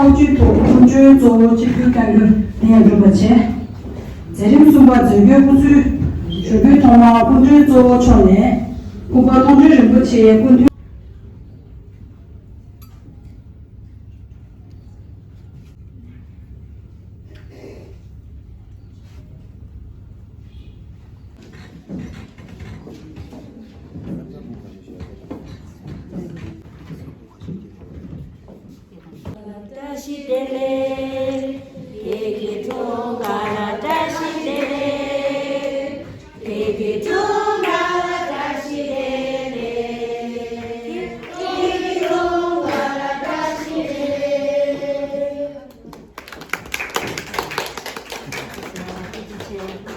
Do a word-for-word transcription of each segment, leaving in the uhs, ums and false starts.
ཚོགས་ཆུང་ཐོག་སྐུ་མགྲོན་གཙོ་བོ་ཆིབས་བསྒྱུར་བསྐྱངས་རྒྱུ་དེ་ཡང་གྲུབ་པ་བྱས། མཛད་རིམ་གསུམ་པ་མཛད་སྒོའི་སྐུ་ཚུལ་ཞུ་སྐུལ་ཐོག་མར་སྐུ་མགྲོན་གཙོ་བོ་མཆོག་ནས་སྐུ་འཁོར་མཐོང་གྲོལ་རིན་པོ་ཆེའི་སྐུ་མདུན། བཀྲ་ཤིས་བདེ་ལེགས། བོད་ཀྱི་འཁྲུངས་སྐར་བཀྲ་ཤིས་བདེ་ལེགས། བོད་ཀྱི་འཁྲུངས་སྐར་བཀྲ་ཤིས་བདེ་ལེགས། བོད་ཀྱི་འཁྲུངས་སྐར་བཀྲ་ཤིས་བདེ་ལེགས།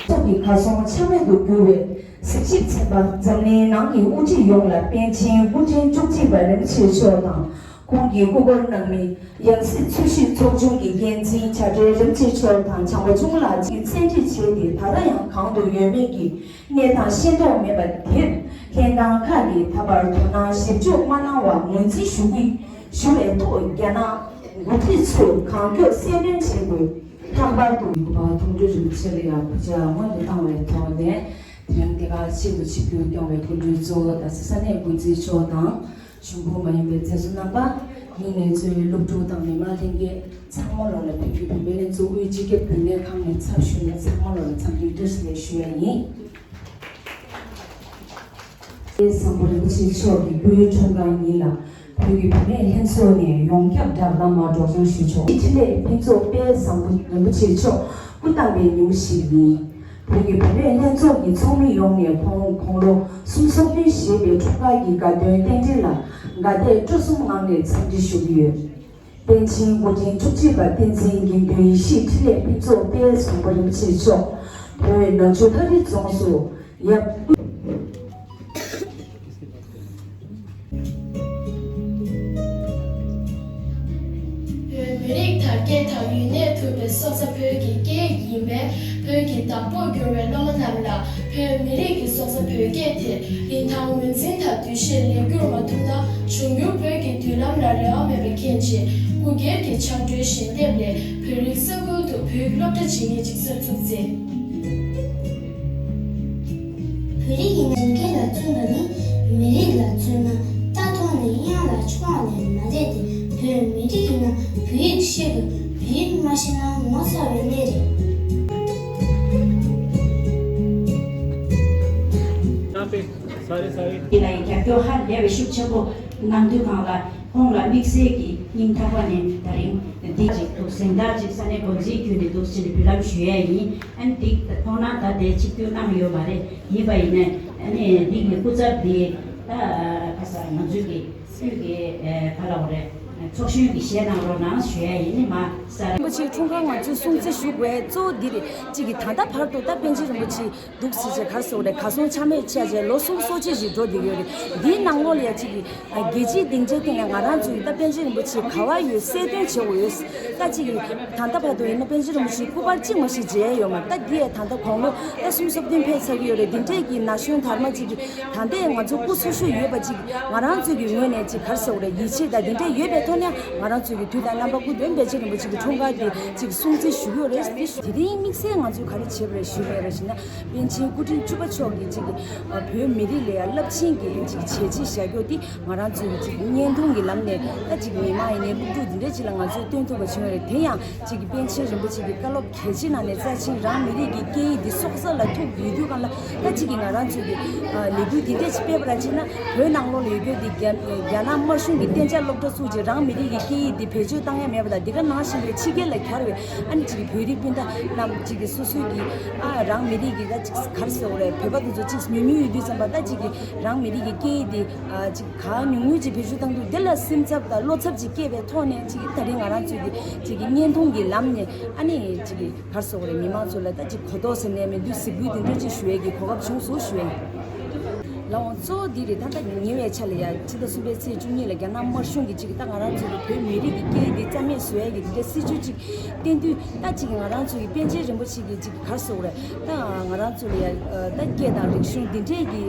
ཚོགས་ཀྱི་གར་སོང་ཆ་མེད་དུ་གྱུར་བའི་གཟིགས་ཞིབ་ཚན་པ་འཛམ་གླིང་ནང་གི་དབུ་ཁྲིད་ཡོངས་ལ་པཎ་ཆེན་སྐུ་ཕྲེང་བཅུ་གཅིག་པ་རིན་པོ་ཆེ་མཆོག་དང་ཁོང་གི་སྐུ་འཁོར་རྣམ་སྨིན་ཡང་སྲིད་འཚོལ་ཞིབ་ཚོགས་ཆུང་གི་འགན་འཛིན་བྱ་བྲལ་རིན་པོ་ཆེ་མཆོག་དང་བྱམས་པ་ཆུང་ལགས་ཀྱིས་བཙན་ཁྲིད་བྱས་ཏེ་ད་ལྟ་ཡང་གང་དུ་ཡོད་མེད་ཀྱི་གནས་སྟངས་ཤེས་རྟོགས་མེད་པ་དེར་ལྷན་ཁང་ཁག་གིས་ད་བར་དོ་སྣང་ཞིབ་འཇུག་མ་གནང་བར་ངོས་འཛིན་ཞུ་གི་ཞུ་བའི་ཐོག་རྒྱ་ནག་འགོ་ཁྲིད་ཚོས་གང་མགྱོགས་གསལ་སྟོན་བྱེད་དགོས། ལྷག་པར་དུ་སྐུ་པར་མཐོང་གྲོལ་རིན་པོ་ཆེ་ལ་ཡང་གུས་ཕྱག་སྔོན་དུ་བཏང་བའི་ཐོག་ནས། དེ་རིང་འདི་གར་ཆེད་དུ་ཆིབས་བསྒྱུར་སྐྱོང་བའི་སྐུ་མགྲོན་གཙོ་བོ་དང་ས་གནས་འགོ་འཛིན་མཆོག་དང་། གཞུང་གོང་མ་ཡིན་པའི་མཛད་གཙོ་རྣམ་པ། མི་སྣ་གཙོས་སློབ་ཕྲུག་དང་མི་མང་ལྷན་རྒྱས་ཚང་མ་ལོག་ལ་བོད་ཀྱི་བུད་མེད་ལྷན་ཚོགས་དབུས་སྤྱི་ཁྱབ་རྒྱུན་ལས་ཁང་ནས་ཚབ་ཞུས་ནས་ཚང་མ་ལོག་ལ་འཚམས་འདྲི་བཀྲ་ཤིས་བདེ་ལེགས་ཞུ་ཡ་ཡིན། བཟང་པོ་རིན་པོ་ཆེ་མཆོག་གི་སྐུའི་འཁྲུངས་སྐར་ཉིན་ལ་བོད་ཀྱི་བུད་མེད་ལྷན་ཚོགས་ནས་ཡོངས་ཁྱབ་བསྒྲགས་གཏམ་སྒྲོག་སྦྱང་ཞུས་ཆོག་འཕྲིན་ལས་ཕུན་ཚོགས་དཔལ་བཟང་པོ་རིན་པོ་ཆེ་མཆོག་སྐུ་བལྟམས་པའི་ཉིན་མོ་ཞིག་ཡིན། བོད་ཀྱི་བུད་མེད་ལྷན་ཚོགས་ཀྱི་ཚོགས་མི་ཡོངས་ནས་ཁོང་དགུང་ལོ་སུམ་ཅུ་སོ་བདུན་བཞེས་པའི་འཁྲུངས་སྐར་གྱི་དགའ་སྟོན་རྟེན་འབྲེལ་ལ་དགའ་དད་སྤྲོ་གསུམ་ངང་ནས་འཚམས་འདྲི་ཞུ་གི་ཡོད། པཎ་ཆེན་སྐུ་ཕྲེང་བཅུ་གཅིག་པ་བསྟན་འཛིན་དགེ་འདུན་ཡེ་ཤེས་འཕྲིན་ལས་ཕུན་ཚོགས་དཔལ་བཟང་པོ་རིན་པོ་ཆེ་མཆོག་བོད་ནག་ཆུ་ལྷ་རི་རྫོང་སུ་ཡབ། བོད་མི་རིགས་དར་རྒྱས་དང་ཡུན་གནས་ཐུབ་པའི་སྲོག་རྩ་བོད་ཀྱི་སྐད་ཡིག་ཡིན་པས། བོད་ཀྱི་བདག་པོར་གྱུར་བའི་སློབ་མ་རྣམས་ལ་བོད་མི་རིགས་ཀྱི་སྲོག་རྩ་བོད་སྐད་དེ་རིན་ཐང་ངོས་འཛིན་དང་འདུ་ཤེས་ལེགས་བསྒྱུར་མ་ཐུབ་ན། འབྱུང་འགྱུར་བོད་ཀྱི་མདུན་ལམ་ལ་རེ་བ་མེད་པ་མཁྱེན་ཅིང་སྐུ་སྒེར་གྱི་ཕྱག་གྲོལ་ཞལ་འདེབས་ལས་བོད་རིགས་ས་ཁུལ་དུ་བོད་ཀྱི་སློབ་གྲྭ་ཇི་སྙེད་ཅིག་གསར་འཛུགས་མཛད། བོད་རིགས་ཡིན་ན་བྱིན་རླབས་ལ་བརྩོན་པ་ནི་མི་རིགས་ལ་བརྩོན་ན། རྟ་ཐོག་ནས་གཡང་ལ་མཆོངས་ནས་མ་བསྡད་དེ། བོད་མི་རིགས་ཡིན་ན་བོད་ཡིག་ཤེས་དགོས། བོད་ཡིག་མ་ཤེས་ན་ངོ་ཚ་བའི་གནས་རེད། འདི་ལ་ཡང་རྒྱབ་སྐྱོར་ཧ་ལས་པའི་ཤུགས་ཆེན་པོ་གནང་དུས་སྒང་ལ། ཁོང་ལ་དམིགས་བསལ་གྱི་སྙིང་ཐག་པ་ནས་ད་རིང་འདི་ཅིག་འདུག་གཟེངས་རྟགས་ཅིག་ས་གནས་འགོ་འཛིན་བརྒྱུད་ནས་འདུག་ཕྱིན་འབུལ་ལམ་ཞུ་ཡས་ཡིན། ཨ་ནི་འདི་མཐོང་སྣང་ད་དེ་ཆིབས་བསྒྱུར་གནང་ཡོད་མ་རེད། ཡིན་པ་ཡིན་ནའི་ཨ་ནི་འདི་གི་སྐུ་ཚབ་འདི་ད་ཁ་ས་ང་ཚོའི་གི་དབུས་ཀྱི་ག་ལ་འོ་རེད། ཚོགས་གཞོན་གྱི་ཞལ་གནང་རོགས་གནང་ཞུ་ཡས་ཡིན། ནི་མ་ས་རིན་པོ་ཆེའི་འཁྲུངས་སྐར་ང་ཚོས་སྲུང་བརྩི་ཞུ་དགོས་གཙོ་བོ་འདི་རེད། གཅིག་གི་ད་ལྟ་བར་དུ་ད་པཎ་ཆེན་རིན་པོ་ཆེ་འདུག་ཟེར་བྱས་གར་སོང་རེད། གར་སོང་ཆ་མེད་ཆ་བྱས་ལོ་གསུམ་སོ་གཅིག་ཞིག་འགྲོ་བསྡད་ཡོད་རེད། འདིའི་ནང་ལོགས་ལ་ཡ་གཅིག་གི་རྒྱལ་སྤྱིའི་སྡིངས་ཆའི་སྟེང་ལ་ང་རང་ཚོའི་ད་པཎ་ཆེན་རིན་པོ་ཆེ་ག་བ་ཡོད་གསལ་སྟོན་བྱེད་དགོས་ཡོད། ད་གཅིག་གི་ད་ལྟ་བར་དུ་ཡིན་ན་པཎ་ཆེན་རིན་པོ་ཆེའི་སྐུ་པར་གཅིག་མ་ཞིག་མཇལ་ཡོད་མ་རེད། ད་འདི་ཡ་ད་ལྟ་དགུང་ལོ་ད་སུམ་ཅུ་སོ་བདུན་ཕེབས་ཚར་གྱི་ཡོད་རེད། འདི་འདྲས་ཀྱི་ན་གཞོན་དར་མ་གཅིག་གི་ད་ལྟའི་ང་ཚོ་སྐུ་འཚོ་བཞུགས་ཡོད་པ་གཅིག་གི་ང་རང་ཚོའི་གི་ངོས་ནས་གཅིག་གར་སོང་རེད། ཡིད་ཆེས་དང་འདི་འདྲས་ཡོད་པའི་ཐོག་ནས་ང་རང་ཚོའི་གི་དུས་དང་རྣམ་པ་ཀུན་ཏུ་པཎ་ཆེན་རིན་པོ་ཆེ་གི་འཁྲུངས་སྐར་འདི་གཅིག་སྲུང་བརྩི་ཞུ་གི་ཡོད་རེད། དེ་དེ་རིང་དམིགས་བསལ་ང་ཚོས་ག་རེ་བྱས་པ་རེད་ཞུས་པ་རེད་ཞུ་ན། པཎ་ཆེན་སྐུ་ཕྲེང་བཅུ་པ་མཆོག་གིས་གཅིག་གི་བོད་མི་རིགས་ལ་ཡང་རླབས་ཆེན་གྱི་གཅིག་བྱས་རྗེས་བཞག་རྒྱུ་དེ་ང་རང་ཚོའི་གཅིག་བརྙན་ཐུང་གི་ལམ་ནས་ད་གཅིག་མི་མང་ཡིན་ནའི་སློབ་ཕྲུག་འདི་འདྲས་གཅིག་ལ་ང་ཚོས་སྟོན་ཐུབ་པ་བྱུང་བ་རེད། དེ་ཡང་གཅིག་གི་པཎ་ཆེན་རིན་པོ་ཆེ་གི་བཀའ་སློབ་གལ་ཆེ་ནང་ནས་རྩ་ཆེན་རང་མི་རིགས་ཀྱི་སྐད་ཡིག་འདི་སྲོག་རྩ་ལ་ཐུག་ཡོད་དུས་སྒང་ལ་ད་གཅིག་གི་ང་རང་ཚོའི་གི་ལས་འགུལ་འདི་འདྲས་གཅིག་སྤེལ་བ་ར་བྱས་ན་བོད་ནང་ལོགས་ལ་ཡོད་རྒྱུ་འདི་རྒྱ་རྒྱ་ནག་དམར་གཞུང་གི་གཏན་འཇགས་སློབ་གྲྭ་བཙུགས་རྗེས་རང་མི་རིགས་ཀྱི་སྐད་ཡིག་འདི་བེད་སྤྱོད་བཏང་ཡ་མེད་པ་དང་། འདི་ག་ནང་བཞིན་པའི་ཕྱི་རྒྱལ་ལ་གྱར་བའི་ཨ་ནི་གཅིག་གི་བོད་རིགས་སྤུན་ཟླ་རྣམས་གཅིག་གི་སོ་སོའི་གི་ཨ་རང་མི་རིགས་ཀྱི་ད་གཅིག་ག་རེ་ཟེར་དགོས་རེད། བོད་པ་དེ་ཚོ་གཅིག་ཉུང་ཉུང་ཡོད་དུས་ཙམ་པ་ད་གཅིག་གི་རང་མི་རིགས་ཀྱི་སྐད་ཡིག་འདི་ཨ་གཅིག་གང་ཉུང་ཉུང་ཅིག་བེད་སྤྱོད་བཏང་དུས་འདི་ལ་སེམས་འཚབ་དང་བློ་འཚབ་ཅིག་སྐྱེས་པའི་ཐོག་ནས་གཅིག་ད་རིང་ང་རང་ཚོའི་གི་གཅིག་གི་བརྙན་ཐུང་གི་ལམ་ནས་ཨ་ནི་གཅིག་གི་ག་རེ་ཟེར་དགོས་རེད། མི་མང་ཚོ་ལ་ད་ཅིག་གོ་རྟོགས་ཟེར་ནས་མི་འདུག་གཟིགས་འབུལ་དེ་འདྲ་ཅིག་ཞུ་ཡས་ཀྱི་གོ་སྐབས་བྱུང་སོང་ཞུ་ཡས། ལགས་འོང་། གཙོ་བོ་འདི་རེད། ད་ལྟ་ཉེ་བའི་ཆར་ལ་ཡ་ཕྱི་ཟླ་གསུམ་པའི་ཚེས་བཅུ་གཉིས་ལ་རྒྱ་ནག་དམར་གཞུང་གིས་ཅིག་ད་ང་རང་ཚོ་གི་བོད་མི་རིགས་ཀྱི་སྐད་ཡིག་འདི་རྩ་མེད་བཟོ་ཡ་གི་འདི་འདྲ་སྲིད་ཇུས་ཅིག་བསྟན་དུས། ད་ཅིག་ང་རང་ཚོ་གི་པཎ་ཆེན་རིན་པོ་ཆེ་གིས་ཅིག་ག་རེ་ཟེར་དགོས་རེད། ད་ང་རང་ཚོ་ལ་ཡ་ད་སྐད་དང་རིག་གཞུང་འདི་འདྲས་ཀྱི་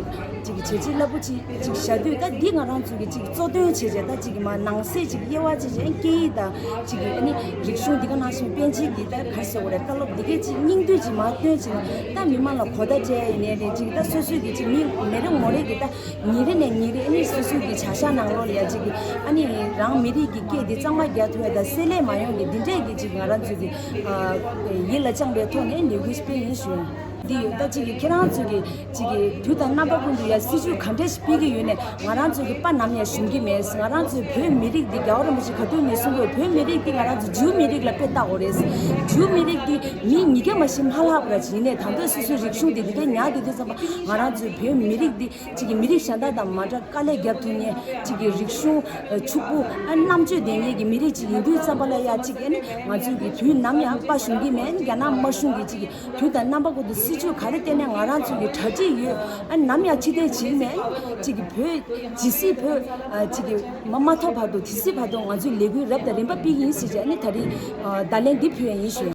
ཅིག་བྱས་རྗེས་རླབས་པོ་ཆེ་ཅིག་བཞག་དུས། ད་འདི་ང་རང་ཚོ་གི་ཅིག་གཙོ་དོན་བྱས་བྱས། ད་ཅིག་མ་ནང་གསེས་ཅིག་དབྱེ་བ་ཕྱེ་བྱས། སྐད་ཡིག་དང་ཅིག་གི་ཨ་ནི་རིག་གཞུང་འདི་ག་ནང་བཞིན་པཎ་ཆེན་གྱི་ད་ག་རེ་ཟེར་དགོས་རེད། བཀའ་སློབ་འདི་གས་ཅིག་སྙིང་བསྡུས་ཅིག་མར་བཏོན་བྱས་ནས། ད་མི་མང་ལ་གོ་བརྡ་སྤྲད་ཡ་ཡིན་ནའི་རེད། ཅིག་ད་སོ་སོའི་གི་ཅིག་མི་མི་རེ་ངོ་རེ་གི་ད་ཉིན་རེ་ནས་ཉིན་རེ་ཨ་ནི་སོ་སོའི་གི་བྱ་གཞག་ནང་ལོགས་ལ་ཡ་ཅིག་གི་ཨ་ནི་རང་མི་རིགས་ཀྱི་སྐད་འདི་གཙང་མ་རྒྱག་ཐུབ་ཡ་དང་བསྲེ་ལྷད་མ་ཡོང་གི་འདི་འདྲས་ཀྱི་ཅིག་ང་རང་ཚོའི་གི་ཨ་ཡིད་ལ་བཅངས་པའི་ཐོག་ནས་ལས་འགུལ་སྤེལ་ཡིན་ཞུ། འདི་ཡོད། ད་ཅིག་གི་ཁྱེད་རང་ཚོ་གི་ཅིག་གི་དུས་དང་རྣམ་པ་ཀུན་ཏུ་ཡ་སྲིད་ཇུས་ག་འདྲས་ཤིག་སྤེལ་གི་ཡོད་ནས། ང་རང་ཚོ་གི་དཔའ་ནམ་ཡང་ཞུམ་གི་མེད། ང་རང་ཚོའི་བོད་མི་རིགས་འདི་རྒྱལ་བ་རིན་པོ་ཆེ་ག་དུས་ནས་གསུང་གི་ཡོད། བོད་མི་རིགས་འདི་ང་རང་ཚོ་ཇིའུ་མི་རིགས་ལ་དཔེ་བལྟ་དགོས་རེད། ཇིའུ་མི་རིགས་འདི་མི་ཉིས་བརྒྱ་མ་ཞིག་མ་ལྷག་པ་ཅིག་ཡིན་ནས། ད་དུང་སོ་སོའི་རིག་གཞུང་འདི་འདི་འདྲ་ཉར་བསྡད་དུས་ཙམ་པ། ང་རང་ཚོའི་བོད་མི་རིགས་འདི་ཅིག་གི་མི་རིགས་གཞན་དག་དང་མ་འདྲ། དཀའ་ལས་རྒྱབ་ཐུབ་མཁན་ཅིག་གི་རིག་གཞུང་ཕྱུག་པོ། ཨ་རྣམ་དཔྱོད་ལྡན་མཁན་གྱི་མི་རིགས་ཅིག་ཡིན་དུས་ཙམ་པ་ལ་ཡ་ཅིག་ཨ་ནི་ང་ཚོའི་གི་དུས་ནམ་ཡང་དཔའ་ཞུམ་གི་མེད། ཨ་ནི་རྒྱ་ནག་དམར་གཞུང་གི་ཅིག་གི་དུས་དང་རྣམ་པ་ཀུན་ཏུ་སྲིད་ཇུས་ག་རེ་བསྟན་ནས་ང་རང་ཚོ་གི་གྲ་སྒྲིག་ཡོད། ཨ་ནི་ནམ་ཡང་ཕྱིར་འཐེན་བྱེད་ཀྱི་མེད། ཨ་ནི་ཅིག་གི་བོད་ཇི་སྲིད་བོད་ཨ་ཅིག་གི་མ་མ་ཐོབ་བར་དུ། དེ་སྲིད་བར་དུ་ང་ཚོས་ལས་འགུལ་རབ་དང་རིམ་པ་སྤེལ་གྱི་ཡིན་ཟེར་བྱས། ཨ་ནི་ད་རེས་ཨ་བརྡ་ལན་འདི་ཕུལ་ཡ་ཡིན་ཞུ།